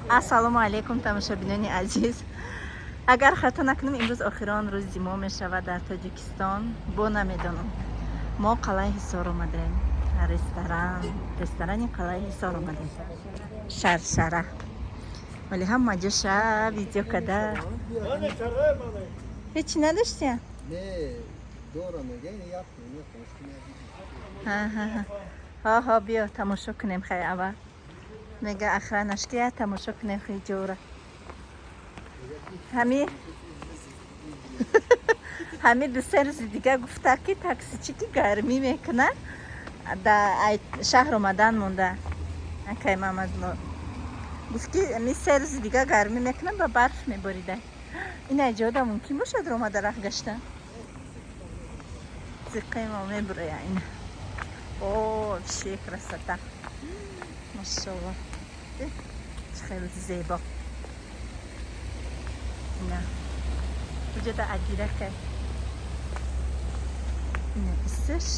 Ассалому алайкум, тамошобинони азиз. Агар хато накунам, имрӯз охирон рӯзи мо мешавад дар Тоҷикистон. Бо намедонам, мо Қалъаи Ҳисор омадем, ресторан, ресторани Қалъаи Ҳисор омадем, Шаршара. Вале ҳама ҷоша видео када ҳечи надоштия. Не, дора мега, як Ҳа, биё, тамошо кунем. Хай, аввал мега охранаш ки я тамошо кунем. Хай, ҷора ҳами 2-се рӯзи дига гуфта, ки таксичи ки гармӣ мекуна, да шаҳр омадан монда. Акай Мамадло гуфт, ки ами 3 рӯзи дига гармӣ мекуна, ба барф меборида. Ина ҷода мумкин бошад ромада раҳ гаштан. Зиқаи мо мебуроя ина. О, вообще красота, машалло, чӣ хеле зебо. Ина куҷода адирака, ина исш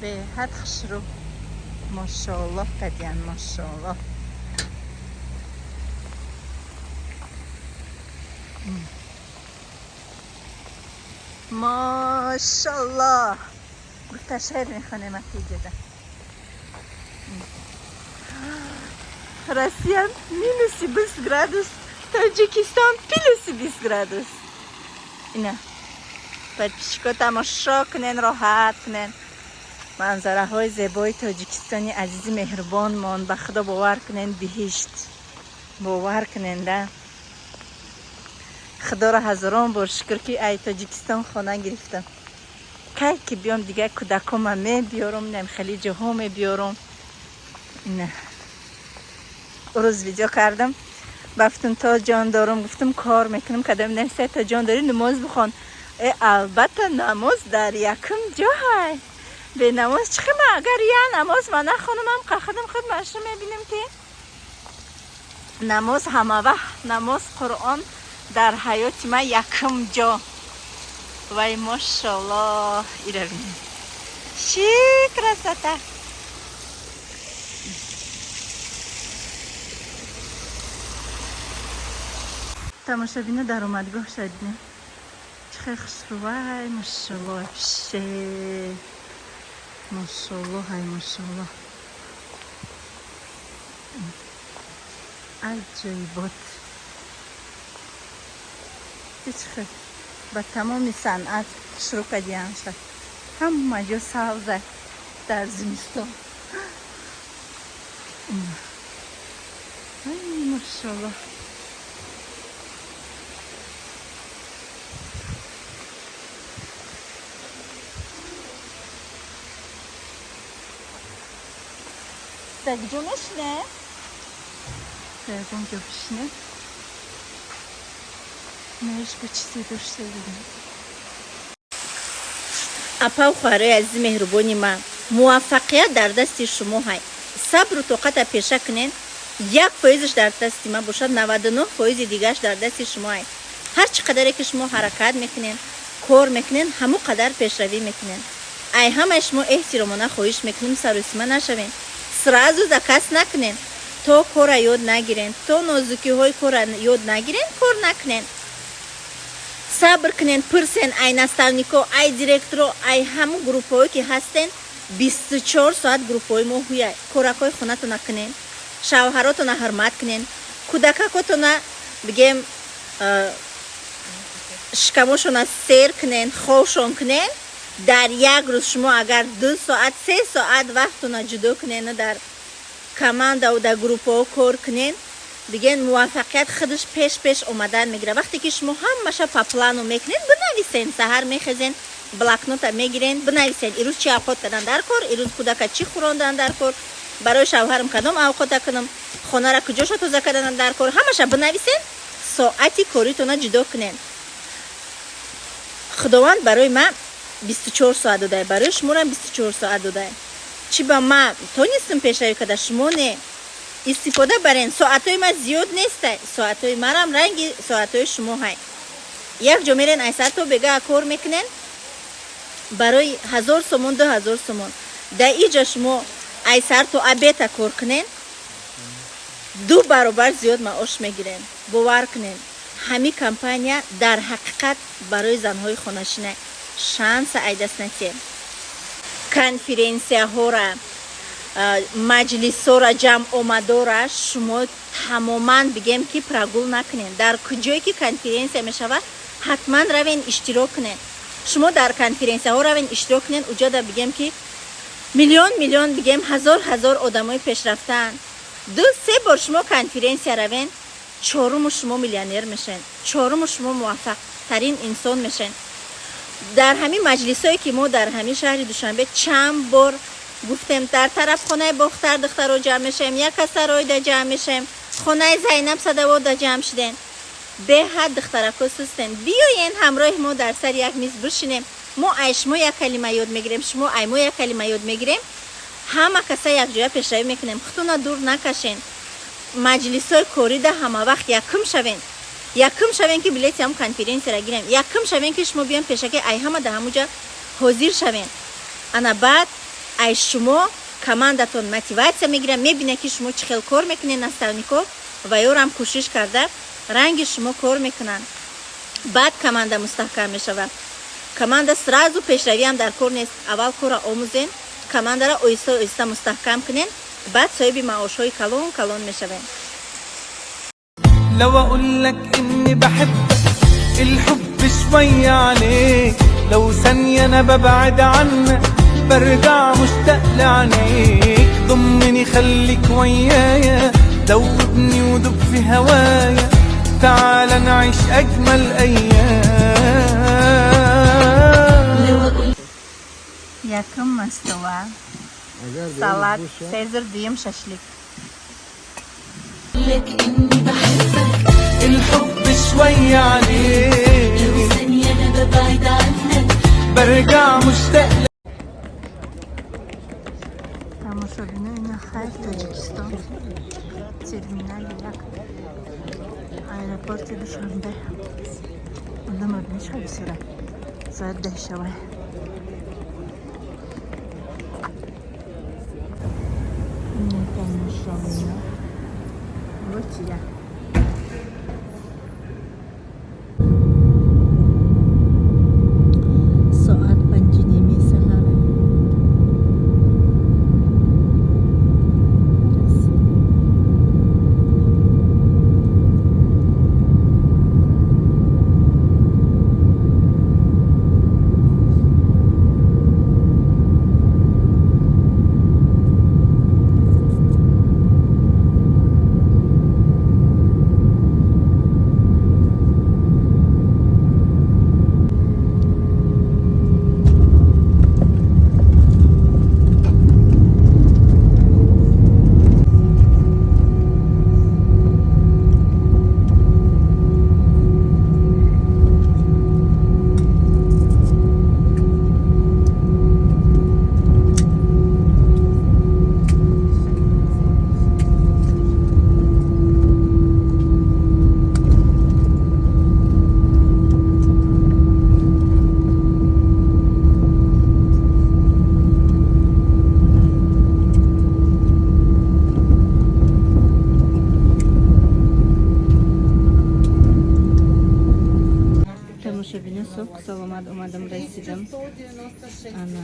беҳад хушрӯ, мошоаллоҳ кадиян, мошоаллоҳ. Мошаллоҳ гуфта шеър мехонем акиҷода. Россия минуси 20 градус, Тоҷикистон плюси 20 градус. Ина, подписчико, тамошо кунен, роҳат кунен манзараҳои зебои Тоҷикистони азизи меҳрубонмон. Ба Худо, бовар кунен, биҳишт, бовар кунен да. Худоро ҳазорон бор шукр, ки ай Тоҷикистон хона гирифтам. Кай ки биём, дига кӯдакома мебиёрам, нем хеле ҷоҳо мебиёрам. Ина рӯз видео кардам, бафтум, то ҷон дорум, гуфтум, кор мекунам. Кадам нависа: то ҷон дорӣ, намоз бихон. Э, албатта, намоз дар якум ҷоҳай, бенамоз чӣ хема? Агар я намоз ма нахонам, қахадам худ машу мебинем, ки намоз ҳама вақт, намоз, Қуръон дар ҳаёти ман якум ҷо. Вай, мошаллоҳ, ира бинем, чӣ красота! Тамошобино, даромадгоҳ шадинем, чӣ хел хушрӯ! Вай, мошалло, вообще мошалло, ҳай, мошалло, аҷоибот! Чӣ хел ба тамоми санъат хушрӯ кардианша, ҳама ҷо сабза дар зимистон. Ай, мошалло! Дар куҷо мешине? Ягон ҷо бишине. Наиш ба чизе дошта будем. Апау, хоҳарои азизи меҳрубони ман, муваффақият дар дасти шумо ҳай. Сабру тоқата пеша кунен. 1 фоизаш дар дасти ман бошад, 99 фоизи дигараш дар дасти шумо ҳай. Ҳар чӣ қадаре ки шумо ҳаракат мекунен, кор мекунен, ҳамон қадар пешравӣ мекунен. Ай ҳамаи шумо эҳтиромона хоҳиш мекунем, сарусима нашавен, сразу заказ накунен. То кора ёд нагирен, то нозукиҳои кора ёд нагирен, кор накунен. Сабр кунен, пурсен ай наставнико, ай директоро, ай ҳамун группҳое ки ҳастен. 24 соат группҳои мо ҳуя. Коракҳои хонатона кунен, шавҳаротона ҳурмат кунен, кӯдакакотона бигем, шикамошона сер кунен, хобшон кунен. Дар як рӯз шумо агар 2 соат, 3 соат вақтона ҷудо кунену дар командау дар группҳо кор кунен, биген, муваффақият худаш пеш пеш омадан мегирад. Вақте ки шумо ҳамаша по плану мекунед, бинависен. Саҳар мехезен, блокнота мегирен, бинависен: ирӯз чӣ авқот кардан дар кор, ирӯз кӯдака чӣ хӯрондан дар кор, барои шавҳарам кадом авқота кунам, хонара куҷоша тоза кардан дар кор. Ҳамаша бинависен, соати коритона ҷудо кунен. Худованд барои ман 24 соат додае, барои шуморам 24 соат додае. Чӣ ба ман тонистам пешравӣ карда, шумо не? Истифода барен. Соатҳои ман зиёд нестай, соатҳои марам ранги соатҳои шумо ҳай. Як ҷо мерен, ай саат то бега кор мекунен барои 1000 сомон, 2000 сомон. Дар иҷа шумо Ай сар то обеда кор кунен, 2 баробар зиёд маош мегирен. Бовар кунен, ҳамин компания дар ҳақиқат барои занҳои хонашина. Шанса ай даст натиҳем. Конференсияҳора, маҷлисҳора, ҷамъомадора шумо тамоман, бигем ки, прогул накунед. Дар куҷое ки конференсия мешавад, ҳатман равен, иштирок кунед. Шумо дар конференсияҳо равен, иштирок кунед. Уҷода, бигем ки, миллион миллион, бигем, ҳазор ҳазор одамои пешрафтаанд. Ду се бор шумо конференсия равен, чоруму шумо миллионер мешавед, чоруму шумо муваффақтарин инсон мешавед. Дар ҳамин маҷлисҳое ки мо дар ҳамин шаҳри Душанбе чанд бор гуфтем, дар тарафхонаи Бохтар духтаро ҷамъ мешавем, Якасароида ҷамъ мешавем, хонаи Зайнаб Садавода ҷамъ шудем. Беҳад духтарако сустен. Биёен, ҳамроҳи мо дар сари як миз бишинем. Мо ай шумо як калима ёд мегирем, шумо ай мо як калима ёд мегирем. Ҳама каса якҷоя пешравӣ мекунем. Худтона дур накашен. Маҷлисҳои корида ҳама вақт якум шавен. Якум шавен, ки билети ҳам конференсияра гирем. Якум шавен, ки шумо биён пешаки ай ҳама дар ҳамуҷа ҳозир шавен. Ана баъд ай шумо командатон мотиватсия мегирад, мебинад, ки шумо чӣ хел кор мекунед. Наставнико ва ёрам кӯшиш карда ранги шумо кор мекунанд. Баъд команда мустаҳкам мешавад. Команда сразу пешравиам дар кор нест. Аввал корро омӯзен, командаро оҳиста оҳиста мустаҳкам кунен, баъд соҳиби маошҳои калон калон мешавем. لو اقول لك اني بحبك، الحب شوية عليك. لو ثانية انا ببعد عنك، برجع مشتاق لعينيك. ضمني، خليك ويايا، دوبني ودوب في هوايا. تعال نعيش اجمل ايام. Якум мастова. Агар Салат боша, Сезар, дуюм шашлик. لك إني بحبك. الحب شوية عليك. لو ثانية أنا ببعد عنك، برجع مشتاق. Тамошобино, ина хайр, Тоҷикистон, терминали як аэропорти Душанбе. Одама бинишка бисёра. Соат 10 шавай. Тамошобино, вот я. Соат 5:30 саҳар. Раз. Тамошобино, субҳ саломат омадам, расидам. Ана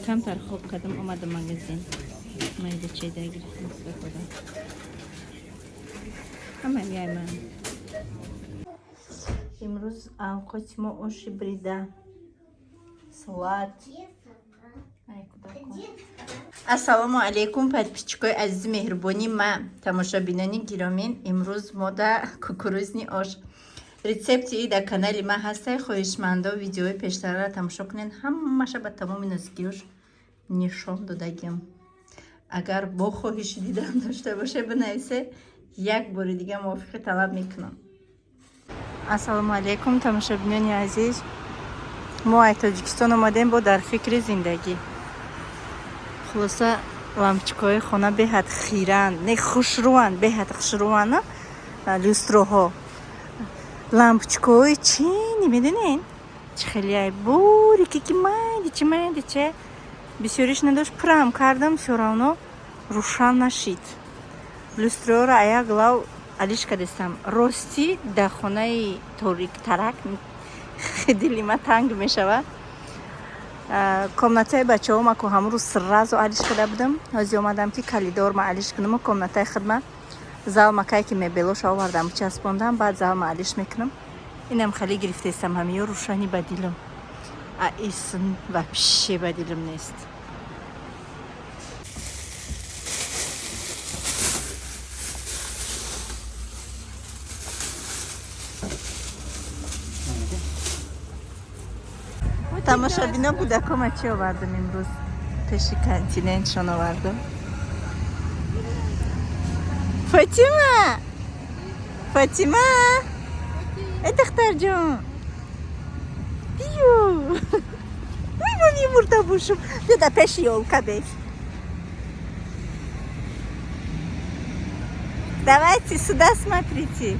камтар хоб кардам, омадам магазин, майда чайда гирифтам худо. Ҳамаям яйман. Имрӯз авқоти мо оши брида, салат. Ай, кӯдако. Ассалому алайкум, подписчикои азизи меҳрубони ма, тамошобинони гиромин. Имрӯз мода кукурузный ош. Рецепти и дар канали ма ҳастай. Хоҳишмандо видеои пештарара тамошо кунед. Ҳамаша ба тамоми нозикиёш нишон додагим. Агар бо хоҳиши дидан дошта боше, бинависе, як бори дига мувофиқи талаб мекунам. Ассалому алайкум, тамошобинони азиз. Мо ай Тоҷикистон омадем, бо дар фикри зиндагӣ. Хулоса, лампочкаҳои хона беҳад хиранд, не, хушрӯанд, беҳад хушрӯанд люстроҳо, лампочкаҳои чини, медонед, чӣ хеле ай борики, ки майди чи майди че. Бисёриш надошт, пурам кардам, всё равно рӯшан нашид. Люстраҳоро аяк лав алиш кардестам. Ростӣ, дар хонаи ториктарак дили ма танг мешавад. Комнатаи бачаҳо ма ку ҳамун рӯз сразу алиш карда будам. Ҳозир омадам, ки калидор ма алиш кунаму комнатаи худма, зал макае, ки мебелоша овардам, часпондам, баъд зал ма алиш мекунам. Инам хеле гирифтестам, ҳамиё рӯшани ба дилам, а исн вообще ба дилам нест. Тамошобино, кӯдакома чӣ овардам имрӯз? Пеши континентшон овардам. Фатима, Фатима, э, духтарҷон, биё. Ой, ма мемурда бошам. Биё, дар пеши ёлка бес. Давайте сюда, смотрите.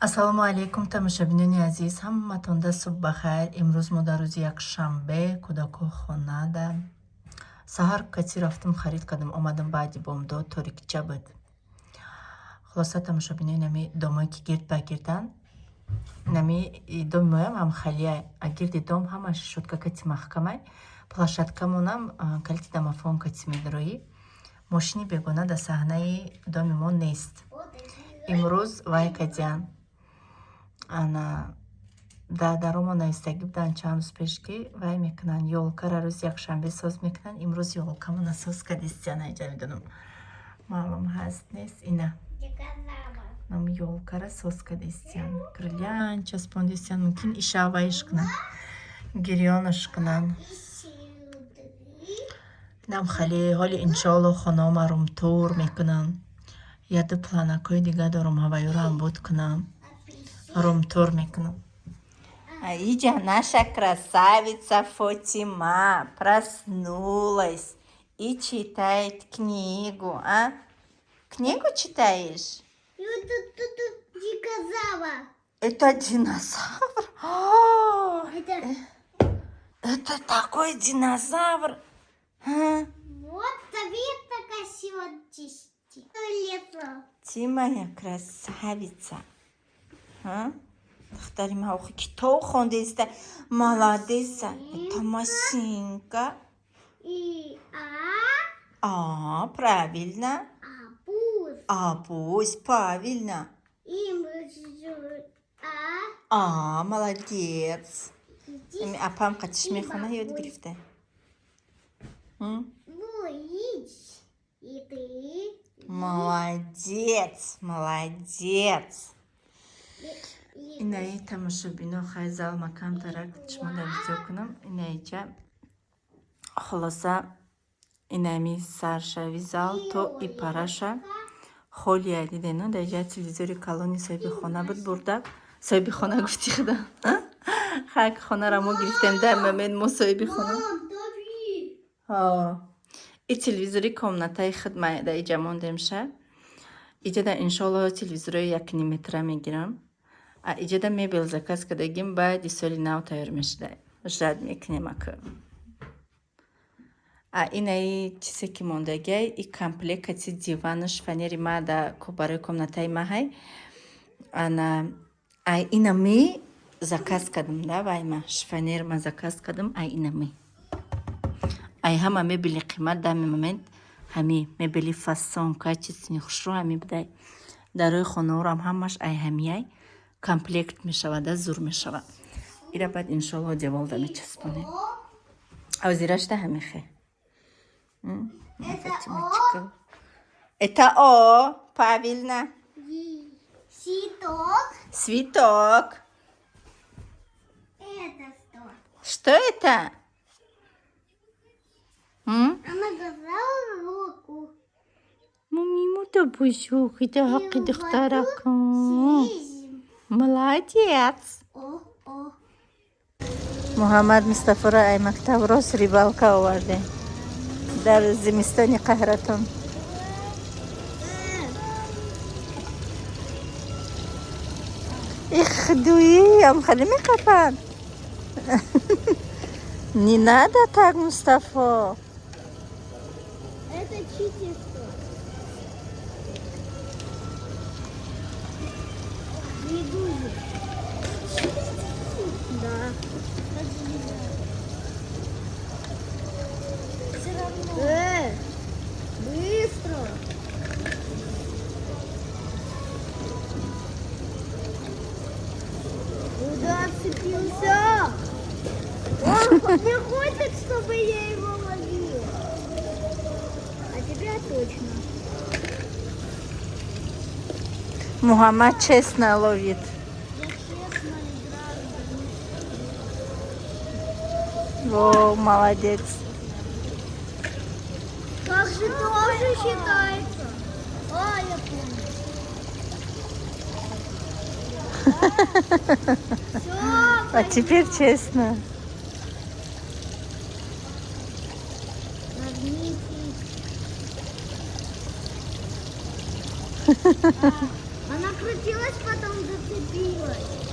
Ассалому алайкум, тамошобинони азиз, ҳаматонда субҳ бахайр. Имрӯз мо дар рӯзи якшанбе, кӯдако хонада. Саҳар кати рафтам, харид кардам, омадам, баъди бомдод, торикча буд. Хулоса, тамошобинои, нами домое ки гирд ба гирдан, нами доми моям ҳам халия, а гирди дом ҳамаш решётка кати маҳкамай, площадкамонам калити домофон кати медроӣ. Мошини бегона дар саҳнаи доми мо нест. Имрӯз вай кадиян, ана дар даромо навистагӣ буданд чанд рӯз пеш, ки вай мекунанд, ёлкара рӯзи якшанбе соз мекунанд. Имрӯз ёлкамона соз кардистиян. Айҷа медонам, маълум ҳаст, нест, ина. Нам ёлкара соз кадистиян, гирлянд часпондистиян. Мумкин, ишаваиш кунанд, гирёнаш кунанд. Нам хеле ҳоли, иншоалло, хонаома румтур мекунам. Яду планакҳои дига дорам, ҳаваюро ҳам буд кунам, румтур мекунам. Аиҷа наша красавица Фотима проснулась и читает книгу. А книгу читаешь? Это тут динозавр. Это динозавр? Это Это такой динозавр, а? Вот цвета красиво чистить. Лето. Ты моя красавица. А? Духтари ма охи китоб хондеста. Молодеца. Это машинка. И А, правильно. Арбуз. Арбуз, правильно. И а. А, молодец. Иди. Ами апам қатиш мехона, ёд гирифта. Буич. И ты. Молодец, молодец. И Инаи, тамошобино, хай, зал макам тарак шумо дар видео кунам. Инаиҷа, хулоса, инами саршави зал то ипараша холия, дидено. Дар иҷа телевизори калони соҳиби хона буд, бурда. Соҳиби хона гуфти худам, хак, хонаро мо гирифтем, дар момент мо соҳиби хона. Мам, дави. Ҳо, и телевизори комнатаи худ ма дар иҷа мондемша. Иҷада, иншоалло, телевизорои якним метра мегирам. А иҷада мебел заказ кардагим, баъди соли нав тайёр мешуда, ждать мекунем ака. А инаи чизе ки мондагиай, и комплекати дивану шифоньери ма да барои комнатаи ма ҳай. Ана, ай инами заказ кардам да, вай ма шифоньер ма заказ кардам. Ай инами, ай ҳама мебели қимат дами момент, ҳами мебели фасон, качественный, хушрӯ ҳами будай. Дарои хонаорам ҳамаш ай ҳамияй, комплект мешавад да, зур мешавад. Ира баъд, иншоалло, деволда мечаспонем. Авзирашта ҳамихе. Это Фатимачка. Это О, правильно. И цветок. Цветок. Это что? Что это? М? Она сказала руку. Мумиму да бузук, это ҳаққи И духтарака. Слизь. Молодец. О, о. Муҳаммад Мустафоро ай мактаб рост рыбалка овардем. Дар зимистони қаҳратон. Их, дуи, ам хеле меқапанд. Не надо так, Мустафо. Это читерство. Медузы. Да. Все равно. Быстро. Куда отцепился? Он не хочет, чтобы я его ловила. А тебя точно. Муҳаммад честно ловит. Я честно играю. Во, молодец. Как же тоже считается? А, я понял. Всё, А теперь честно. Нагнитесь. Она крутилась, потом зацепилась.